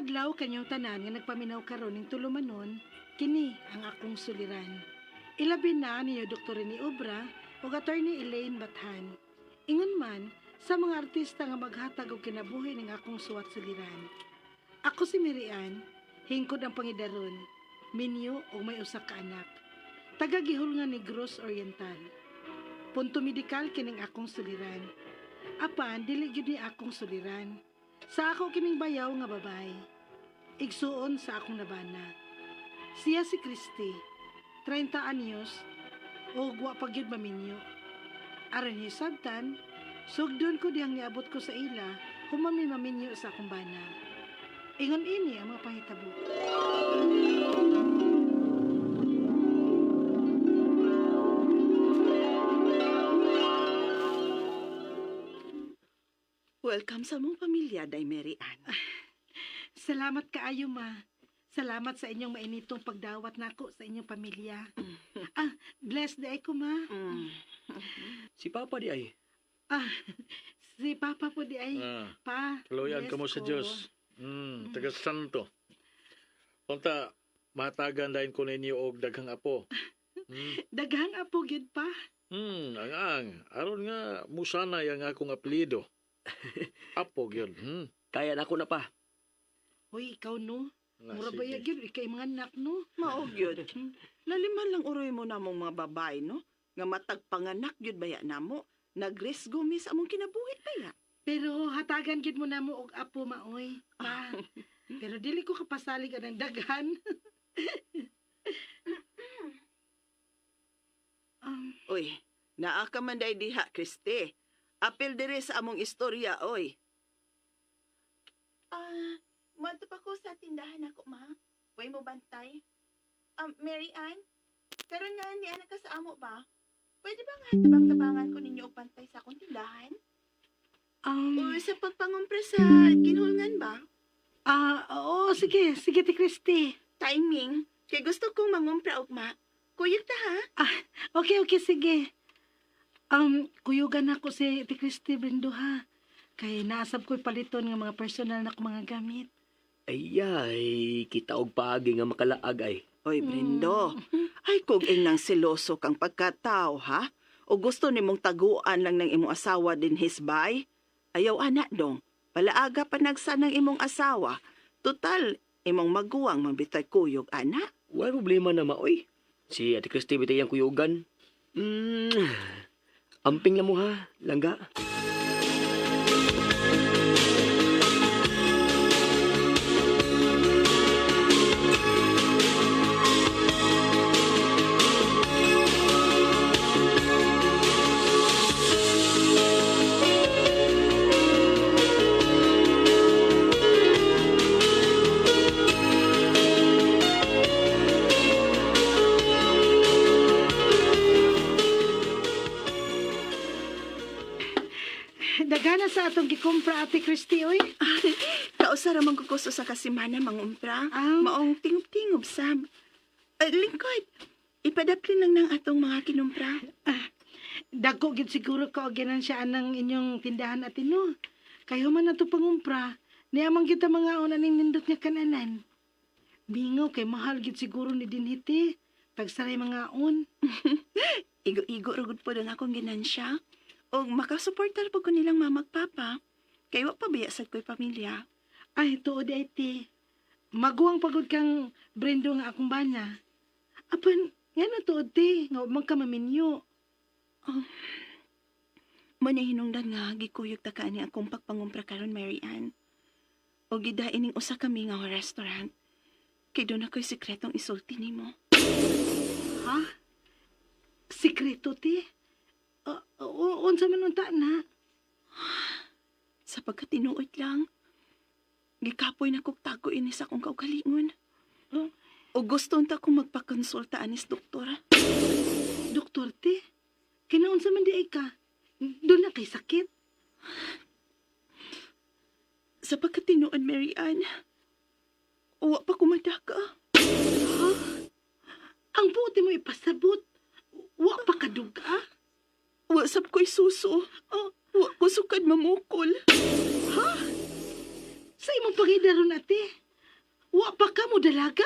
Maayong adlaw kanyong tanan nga nagpaminaw karon ning tulumanon, kini ang akong suliran. Ilabi na niyo Dr. Rene Obra ug Attorney Elaine Bathan. Ingon man sa mga artista nga maghatag og kinabuhi ning akong suwat suliran. Ako si Mary Ann, hingkod ang pangidaron, minyo ug may usa ka anak. Taga Gihulngan, Negros Oriental. Punto medikal kining akong suliran. Apan dili gyud ni akong suliran. Sa ako kining bayaw nga babae. Igsuon sa akong nabana. Siya si Christy, 30 anyos, ug wa pa gyud maminyo. Aron niyo sabtan, sugdon ko dihang niabot ko sa ila human mi maminyo sa akong bana. Ingon ini ang mga pahitabo. Welcome sa mong pamilya, Day Mary Ann. Salamat kaayo, ma. Salamat sa inyong mainitong pagdawat nako sa inyong pamilya. Ah, blessed day ko, ma. Si Papa di ay. Ah, si Papa po di ay. Ah, Pa, kaluyan bless ka mo sa ko. Diyos. Taga santo. Unta, matagan dahin ko ninyo og daghang apo. Daghang apo gyud pa. Ang. Aron nga musanay ang akong apelyido. Apo gyud. Kaya na ako na pa. Hoy, ikaw no. Na, Mura ba sige. gyud ikay mga anak no? Mao gyud. Laliman lang uroy mo namong mga babae, no? Nga matag panganak gyud baya namo. Nagrisgo mi sa among kinabuhi baya. Pero hatagan gyud mo namo og apo maoy. Pa. Pero dili ko kapasalig anang daghan. Uy, naa ka man day diha, Christy. Apil dire sa among istorya, oy. Ah, uh, pa ko sa tindahan ako, ma. Way mo bantay. Mary Ann, karon nga ni anak ka sa amo ba? Pwede ba nga tabang-tabangan ko ninyo og bantay sa akong tindahan? O sa pagpangumpra sa ginhulngan ba? Ah, oo, sige, sige ti Christy. Timing. Kay gusto kong mangumpra ugma. Kuyog ta ha? Okay, okay, sige. Kuyugan ako si ti Christy Brindo ha. Kay naasab ko'y paliton nga mga personal na kong mga gamit. Ay, ay, kita og paagi nga makalaag ay. Oy, Brindo. Ay, kung inang seloso kang pagkatao, ha? O gusto nimong taguan lang ng imong asawa din his bay? Ayaw, anak dong. Palaaga pa nagsa ng imong asawa. Total, imong maguwang mabitay kuyog, anak. Wala problema na maoy. Si Ate Christy bitay ang kuyugan. Amping lang mo ha, langga. Dagana sa atong gikumpra, Ate Christy, oy. Kausa ra man ko kuso sa kasimana mangumpra. Ah. Maong tingob-tingob sab. Lingkod, ipadapli lang ng atong mga kinumpra. Dagko gid siguro ka og ginansya anang inyong tindahan ate no. Kay human na to pangumpra, niamang kita mga una ning nindot nga kananan. Bingaw kay mahal gid siguro ni dinhiti. Tagsaray mga on. Igo-igo ra gud po ang akong ginansya. Og makasuportar po ko nilang mamagpapa. Kay wa pa biya sad ko'y pamilya. Ay, tuod ay ti. Maguwang pagod kang Brendo nga akong bana. Apan, nga na tuod ti, nga wa man ka maminyo. Manahinungdan nga gikuyog ta kaani akong pagpangumpra karon Mary Ann. Og gidain ning usa kami nga restaurant. Kay doon ako'y sikretong isulti nimo. Ha? Sikreto ti? Unsa man unta na? Sa pagkatinuod lang, gikapoy na kog tago ini sa akong kaugalingon. Oh. O gusto unta kong magpakonsulta anis doktora. Doktor ti? Kinaunsa man di ay ka? Doon na kay sakit. Sa pagkatinuod, Mary Ann, uwa pa kumadaka. Ha? Ang buti mo ipasabot. Wa pa kaduga. Wa sab ko'y suso. Oh, Wa ko sukad mamukol. sa imong pangidaron ate. Wa pa ka mo dalaga?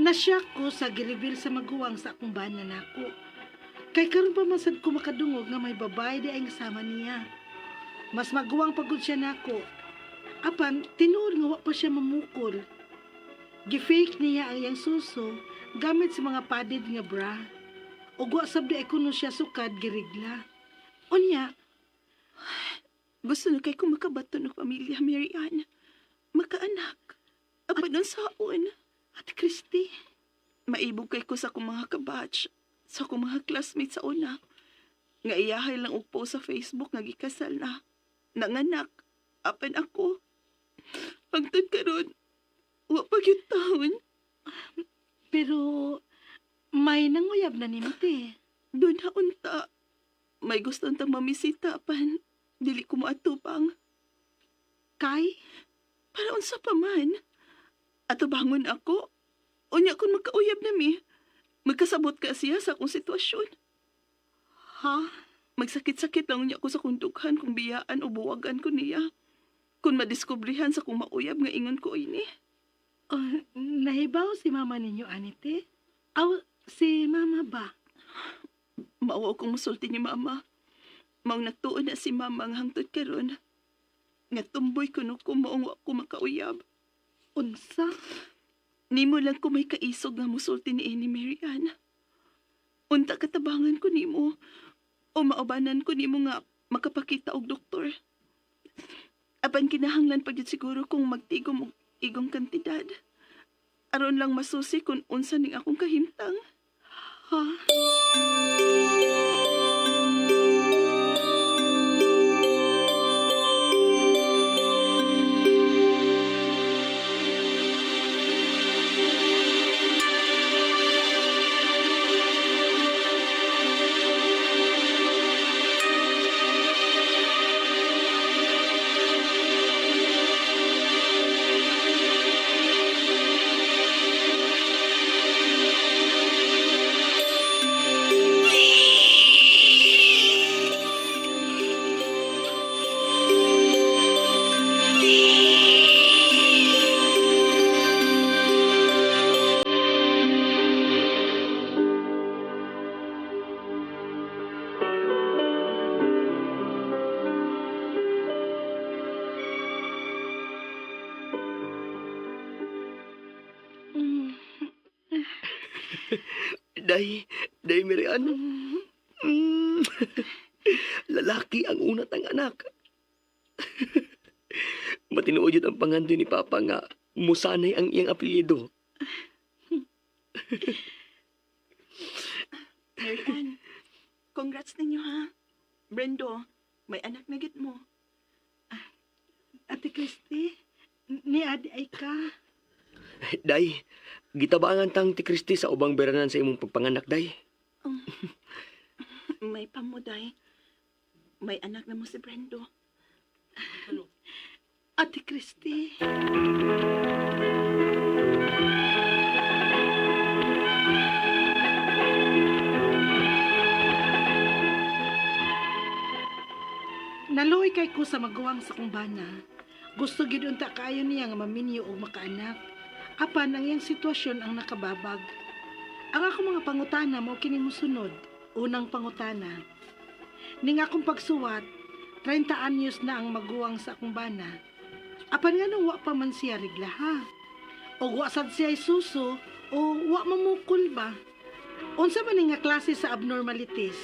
Nasyak ko sa gireveal sa maguwang sa akong bana nako. Kay karon pa man sad ko makadungog nga may babae di ay sama niya. Mas maguwang pagod siya nako. Apan tinuod nga wa pa siya mamukol. Gi-fake niya ang iyang suso gamit sa mga padded nga bra. Ug wa sab di ay kuno siya sukad girigla. Unya, Gusto na kay ko makabato ng pamilya, Mary Ann. Makaanak. Apan ang saon. Ate Christy, Maibog kay ko sa akong mga kabatch, sa akong mga classmates sa una. Nga iyahay lang og post sa Facebook nga gikasal na. Nanganak. Apan ako. Hangtod karon, wa pa gyud taon. pero may nanguyab na nimo te. Doon na unta. May gusto untang mamisita apan dili ko moatubang. Kay Para unsa pa man. Atubangon ako. Unya kun magkauyab na mi. Magkasabot ka siya sa akong sitwasyon. ha? Magsakit-sakit lang niya ako sa kundughan kung biyaan o buwagan ko niya. Kung madiskubrihan sa kung mauyab nga ingon ko ini. Oh, nahibaw si mama ninyo anite? Aw, si mama ba? Maawa akong musulti ni mama. Maong nagtuon na si mama nga hangtod karon. Nga tumboy kuno ko maong wa ko makauyab. Unsa? Nimo lang ko may kaisog nga musulti ni ini Mary Ann. Unta katabangan ko nimo o maubanan ko nimo nga makapakita og doktor. Apan kinahanglan pa gyud siguro kung magtigom og igong kantidad. Aron lang masusi kung unsa ning akong kahimtang. Ha? Mm. Day, day Mary Ann. Mm. Lalaki ang unat ang anak. Matinuod yun ang pangandoy ni Papa nga musanay ang iyang apelyido. Mary Ann, congrats ninyo ha. Brendo, may anak na gid mo. Ate Christy, ni adi ay ka. Day, gitabangan tang ti Kristi sa ubang beranan sa imong pagpanganak, Day. May pamuday. May anak na mo si Brendo. Ate Christy. Naluoy kay ko sa maguwang sa kong bana. Gusto gid unta kaayo niya nga maminyo og makaanak. Apan ang iyang sitwasyon ang nakababag. Ang akong mga pangutana mao kini mosunod. Unang pangutana. Ning akong pagsuwat, 30 anyos na ang maguwang sa akong bana. Apan nga wa pa man siya regla ha. O wa sad siya suso o wa mamukol ba. Unsa man ni nga klase sa abnormalities?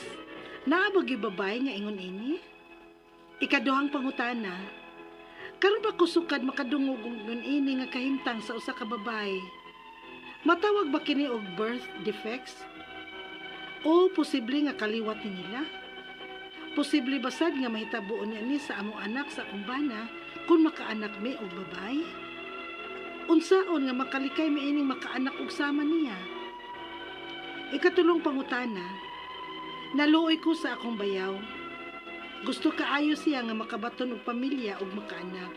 Naa ba gyud babae nga ingon ini? Ikaduhang pangutana. Karon ba kusukad makadungog og ingon ini nga kahimtang sa usa ka babae? Matawag ba kini og birth defects? O posible nga kaliwat ni nila? Posible ba sad nga mahitabo niya ni sa among anak sa akong bana kung makaanak mi og babae? Unsaon nga makalikay mi ining makaanak og sama niya? Ikatulong pangutana, naluoy ko sa akong bayaw. Gusto kaayo siya nga makabaton og pamilya ug makaanak.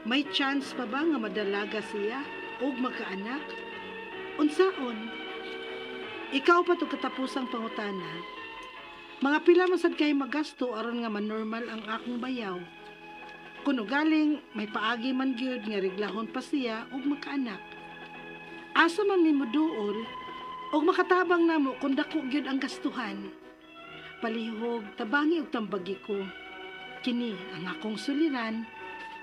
May chance pa ba nga madalaga siya ug makaanak? Unsaon? Ikaw pa to katapusang pangutana. Mga pila man sad kay magasto aron nga manormal ang akong bayaw. Kuno galing may paagi man gyud nga reglahon pa siya ug makaanak. Asa man nimo duol ug makatabang namo kung dako gyud ang gastuhan. Palihog tabangi og tambagi ko. Kini ang akong suliran,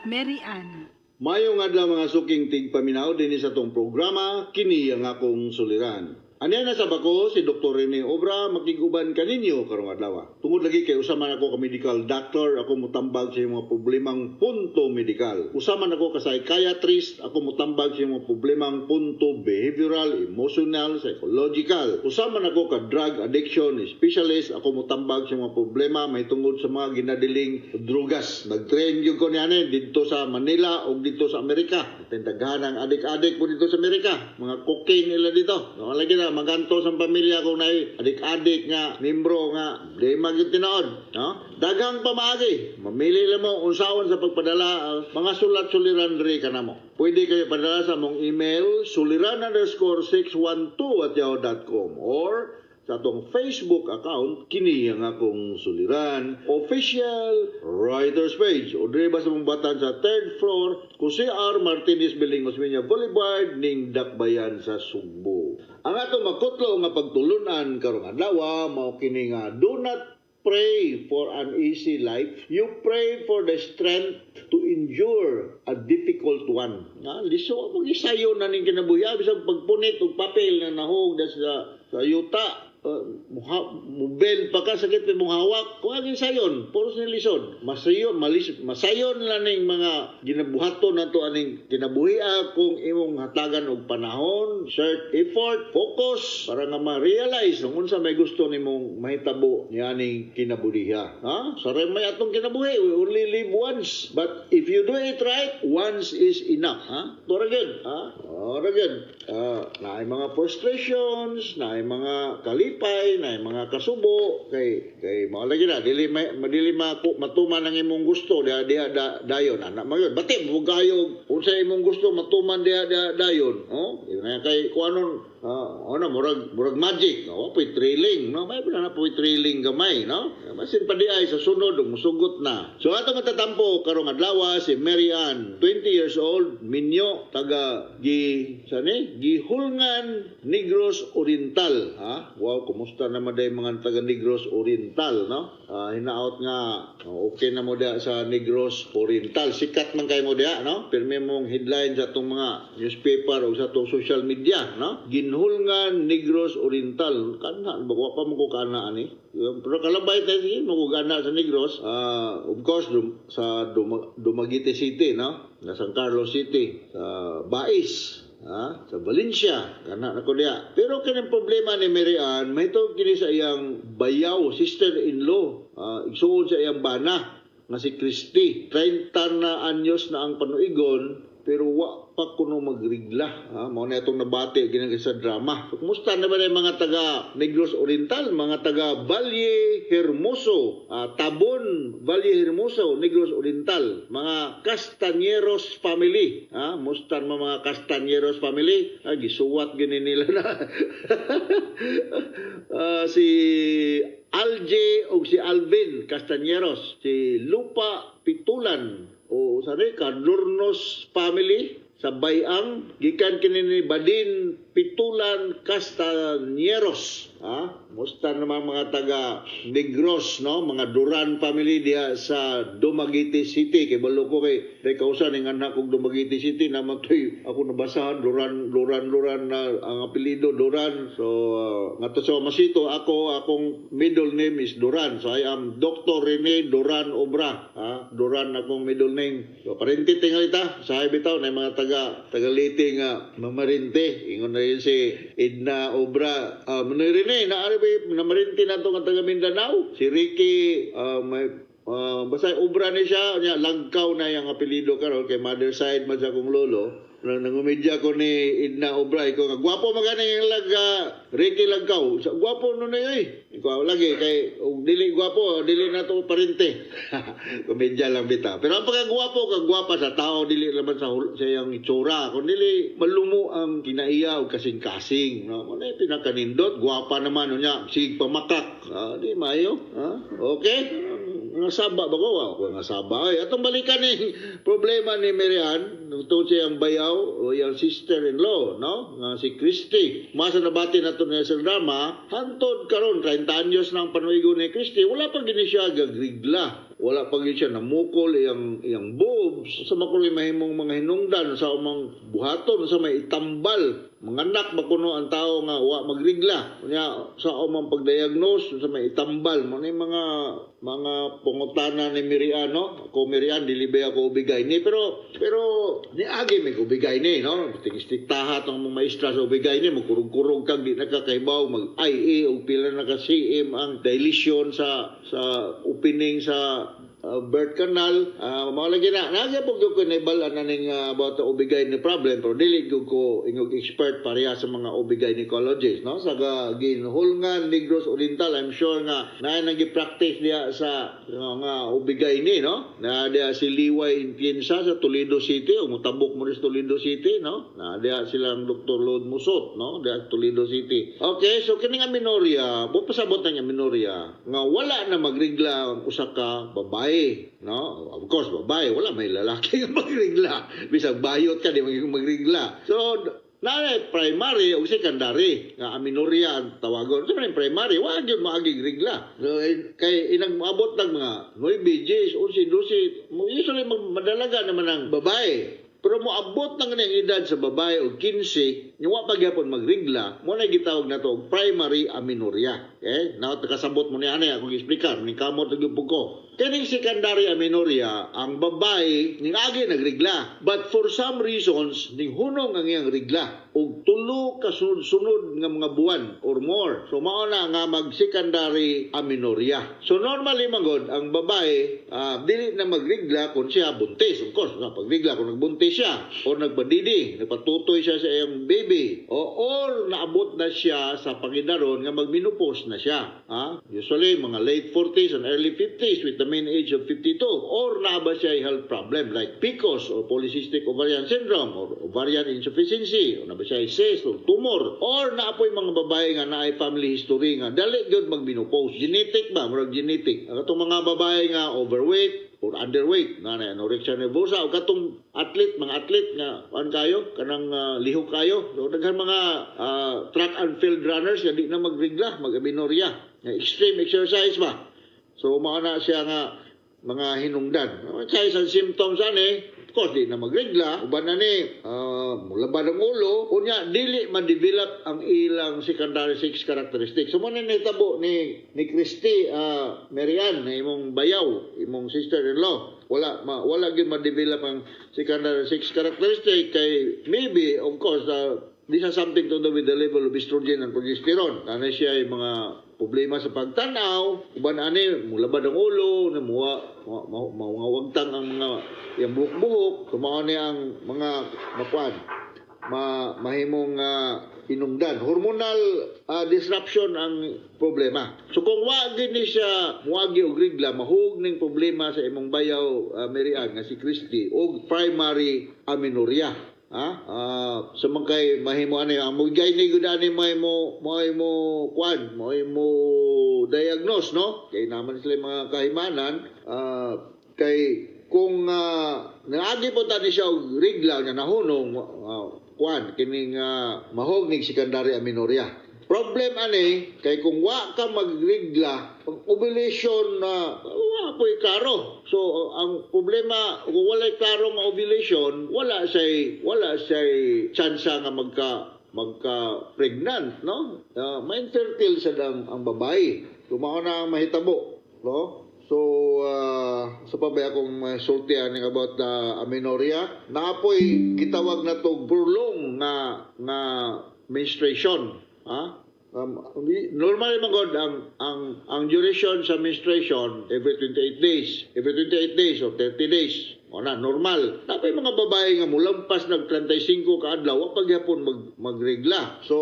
Mary Ann. Mayong adlaw, mga suking tigpaminaw, dinhi sa atong programa, Kini ang Akong Suliran. Aniya na sa bako si Dr. Rene Obra, makiguban kaninyo karong adlaw. Tungod lagi kay usa man ako ka medical doctor, ako motambag sa imong mga problemang punto medikal. Usa man ako ka psychiatrist, ako motambag sa imong mga problemang punto behavioral, emotional, psychological. Usa man ako ka drug addiction specialist, ako motambag sa mga problema mahitungod sa mga ginadiling drugas. Nag-train gyud ko niani didto sa Manila ug didto sa Amerika. Tindaghan ang adik-adik po dito sa Amerika. Mga cocaine nila dito. No, lagi na maganto sa pamilya kung naay adik-adik nga membro nga di magyud tinuod, no? Daghang pamaagi. Mamili lang mo unsaon sa pagpadala mga sulat suliran diri kanamo. Pwede kayo padala sa among email suliran_612@yahoo.com or sa atong Facebook account, Kini ang Akong Suliran Official Writers Page, o diri ba sa mong batan sa third floor, Jose R. Martinez Building, Osmeña Boulevard, ning Dakbayan sa Sugbo. Ang atong makutlo nga pagtulunan karong adlaw mao kini nga do not pray for an easy life. You pray for the strength to endure a difficult one. Nga, liso mo gisayo na ning kinabuhi. Bisag pagpunit og papel na nahog sa yuta, mubel pa ka, sakit pa mong hawak kung aging sayon puros ni lisod masayon malis masayon lang ning mga ginabuhaton nato aning kinabuhi kung imong hatagan og panahon, shirt effort, focus para nga ma-realize nung unsa may gusto nimong mahitabo nianing kinabuhiha, ha. Sa may atong kinabuhi, we only live once, but if you do it right, once is enough, ha. Tora gyud, ha, ora gyud. Naay mga frustrations, naay mga kalipay, naay mga kasubo kay mao lagi na dili may dili ma, matuman ang imong gusto diha diha da, dayon ana man yun. Bati mo gayo unsa imong gusto matuman diha diha dayon, oh nga kay kuanon, ano, murag magic, no? Wa thrilling, no? May na po thrilling gamay, no? Basin pa di ay sa sunod ug musugot na. So ato matatampo karong adlaw si Mary Ann, 20 years old, minyo, taga gi sani Gihulngan, Negros Oriental, ha? Wow, kumusta naman day mga taga Negros Oriental, no? Hinaot nga okay na mo diha sa Negros Oriental. Sikat man kay mo diha, no? Pirmi mong headline sa atong mga newspaper o sa atong social media, no? Ginhulngan, Negros Oriental. Kana ba pa mo ko kana ani? Pero kalabay tayo sige mo ko gana sa Negros. Of course sa Dumaguete City, no? Na San Carlos City, sa Bais, ha? Sa Valencia, kana na ko diha. Pero kining problema ni Mary Ann, may to kini sa iyang bayaw, sister-in-law, igsuon sa iyang bana nga si Christy. 30 na anyos na ang panuigon pero wa pa kuno magrigla, ha. Mao na itong nabati ginagay sa drama. So, kumusta na ba na yung mga taga Negros Oriental, mga taga Valle Hermoso, Tabon, Valle Hermoso, Negros Oriental, mga Castañeros family, ha? Musta mo mga Castañeros family? Gisuwat gini nila na si Alje o si Alvin Castañeros, si Lupa Pitulan o sani Cadornos family sa Bayang, gikan kini ni Badin Pitulan Castañeros, ha. Musta naman mga taga Negros, no? Mga Duran family diha sa Dumaguete City, kay balo ko kay kay kausa ning anak og Dumaguete City naman toy ako nabasahan Duran, Duran, Duran na ang apelyido Duran. So ngadto sa Masito, ako, akong middle name is Duran, so I am Dr. Rene Duran Obra, ha. Duran akong middle name, so parente tingali ta sa bitaw na mga taga taga Leyte nga mamarinte. Ingon na yun si Edna Obra, Manoy Rene, naari ba namarinte na to nga taga Mindanao, si Ricky, may basta obra ni siya niya, Lagkaw na yung apelyido karon kay mother side man sa akong lolo. Nangumedya ko ni Edna Obra ko nga gwapo man gani ang lag Ricky Lagkaw. Sa gwapo no na oy. Ikaw lagi kay og dili gwapo, dili na to parente. Komedya lang bitaw. Pero ang pagkagwapo kag gwapa sa tao dili naman sa iyang itsura, kun dili malumo ang kinaiya og kasing-kasing, no? Mo na pinakanindot, gwapa naman unya, sige pamakak. Ah, di maayo, ha? Okay? Nga saba ba ko? Ako nga saba. Ay, atong balikan ni problema ni Marian, tungod sa iyang bayaw o iyang sister-in-law, no? Nga si Christy. Masa nabati na to niya sa drama, hantod karon 30 anyos na ang panuigo ni Christy, wala pa gini siya gagrigla. Wala pa gini siya namukol iyang boobs. Sa makuloy mahimong mga hinungdan sa umang buhaton sa may itambal. Manganak ba kuno ang tao nga wa magrigla. Unya sa umang pagdiagnose sa may itambal mo ni mga pangutana ni Miriam, no? Ako Miriam, dili ba ako ubigay ni, pero niagi may ubigay ni, no? Tingistiktaha tong mga maestra sa ubigay ni, magkurog-kurog kag di nakakaibaw, mag IA og pila na ka cm ang dilation sa opening sa birth canal, mao lagi na. Nagya po gyud ko naibal-an na ning about the OB-GYN problem, pero dili gyud ko ingog expert pareha sa mga OB-gynecologist, no? Sa Guinholngan, Negros Oriental, I'm sure nga naa nang gi-practice diha sa nga OB-GYN, no? Na diha si Liway Intiensa sa Toledo City, o mutabok mo sa Toledo City, no? Na diha silang Dr. Lod Musot, no? Diha sa Toledo City. Okay, so kining amenorrhea, bo pasabot na nga amenorrhea nga wala na magrigla ang usa ka babae, no? Of course, babae, wala may lalaki nga magrigla. Bisag bayot ka, di magrigla. So, naa primary o secondary nga amenorrhea ang tawagon. So, may primary, wa gyud maagig rigla. So, kay inang moabot ng mga 9, 10, 11, 12, usually madalaga naman ang babae. Pero moabot na nga edad sa babae og 15, nya wa pa gyapon magrigla, mo na gitawag na to og primary amenorrhea. Okay? Now, nakasabot mo niya ani akong explicar, ning kamot na gyud ko. Kining secondary amenorrhea, ang babae ning agi nagrigla. But for some reasons, ning hunong ang iyang rigla og tulo ka sunod-sunod nga mga buwan or more. So mao na nga mag secondary amenorrhea. So normally man gud ang babae dili na magrigla kung siya buntis. Of course, na pagrigla kung nagbuntis siya or nagpadidi, nagpatutoy siya sa iyang baby o or naabot na siya sa pangidaron nga magmenopause na siya. Ha? Usually mga late 40s and early 50s with the mean age of 52, or naa ba siya health problem like PCOS or polycystic ovarian syndrome or ovarian insufficiency o naa ba siya cyst or tumor or naa poy mga babae nga naay family history nga dali gyud magmenopause, genetic ba, murag genetic. Ang katong mga babae nga overweight or underweight nga na anorexia nervosa o katong athlete, mga athlete nga kuan kayo, kanang lihok kayo. So daghan mga track and field runners nga di na magrigla, mag-amenorrhea nga extreme exercise ba. So mao na siya nga mga hinungdan. Kaya sa symptoms ani, of course di na magrigla, uban na ni mulabad ang ulo, unya dili ma-develop ang ilang secondary sex characteristics. So mo na nitabo ni Christy, Marian, na imong bayaw, imong sister-in-law. Wala gyud ma-develop ang secondary sex characteristic kay maybe, of course, this has something to do with the level of estrogen and progesterone. Ano siya yung mga problema sa pagtanaw, uban ani mulabad ang ulo, na muwa mawagtang ang mga yung buhok-buhok, mao ni ang mga makuan mahimong hinungdan. Hormonal disruption ang problema. So kung wa gini siya muagi og rigla, mahug ning problema sa imong bayaw, Mary Ann, nga si Christy, og primary amenorrhea. Ha? Sa man kay mahimo ani ang mo gyne gud ani mo kuan, mo diagnose, no? Kay naman sila yung mga kahimanan, kay kung naagi po ta ni siya og rigla nga nahunong, kuan kining mahog ning secondary amenorrhea. Problem ani kay kung wa ka magrigla, ang ovulation na wa po'y klaro. So ang problema kung walay klaro nga ovulation, wala say tsansa nga magka pregnant, no? Ma-infertile sa ang babae. So mao na ang mahitabo, no? So sa pa ba akong sulti ani about the amenorrhea, naapoy gitawag na to prolong nga menstruation, ha? Normally man gud ang duration sa menstruation every 28 days, every 28 days or 30 days. O na, normal. Napay mga babae nga mulampas nag 35 ka adlaw, wa pa gyapon magregla. So,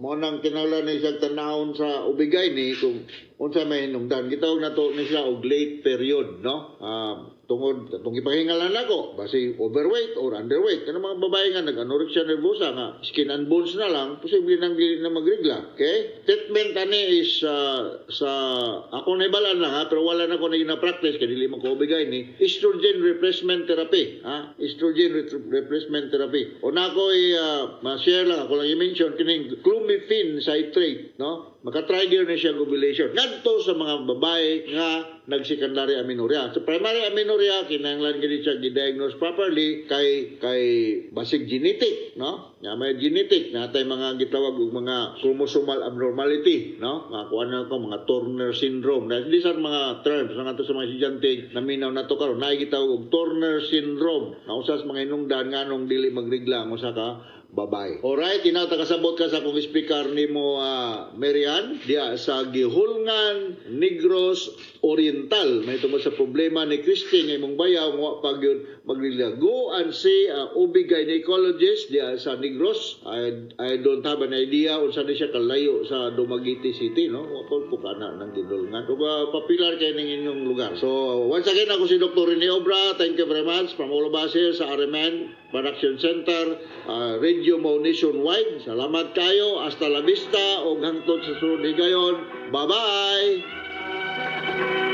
mo nang kinahanglan ni siya tanawon sa OB-GYN ni kung unsa may hinungdan. Gitawag nato ni siya og late period, no? Tungod atong gipahingalan nako, basi overweight or underweight. Kanang mga babae nga nag-anorexia nervosa nga skin and bones na lang, posible nang dili na magregla. Okay? Treatment ani is sa ako nahibalan lang ha, pero wala na ko na practice kay dili man ko OB-GYN ni estrogen replacement therapy, ha? Estrogen replacement therapy. O na ako ma-share lang, ako lang i-mention kining clomiphene citrate, no? Maka-trigger na siya og ovulation. Ngadto sa mga babae nga nag-secondary amenorrhea. Sa primary amenorrhea, kinahanglan gid siya gi-diagnose properly kay basig genetic, no? Nga may genetic natay mga gitawag og mga chromosomal abnormality, no? Mga kuan na ko mga Turner syndrome. Na these are mga terms nga sa mga estudyante naminaw nato karon, naay gitawag og Turner syndrome. Na usa sa mga hinungdan nganong dili magrigla ang usa ka babae. Alright, inaw ta kasabot ka sa akong speaker nimo, Marian, diya sa Guihulngan, Negros Oriental. May tungod sa problema ni Christine nga imong bayaw nga wa pa gyud magrigla. Go and see OB gynecologist diya sa Negros. I don't have an idea unsa ni siya kalayo sa Dumaguete City, no? Wa pa po kana ng Guihulngan. Ug popular kay ning inyong lugar. So, once again, ako si Dr. Rene Obra. Thank you very much from all of us here sa RMN Production Center, Radio Mo Nationwide. Salamat kayo. Hasta la vista ug hangtod sa sunod higayon. Bye-bye!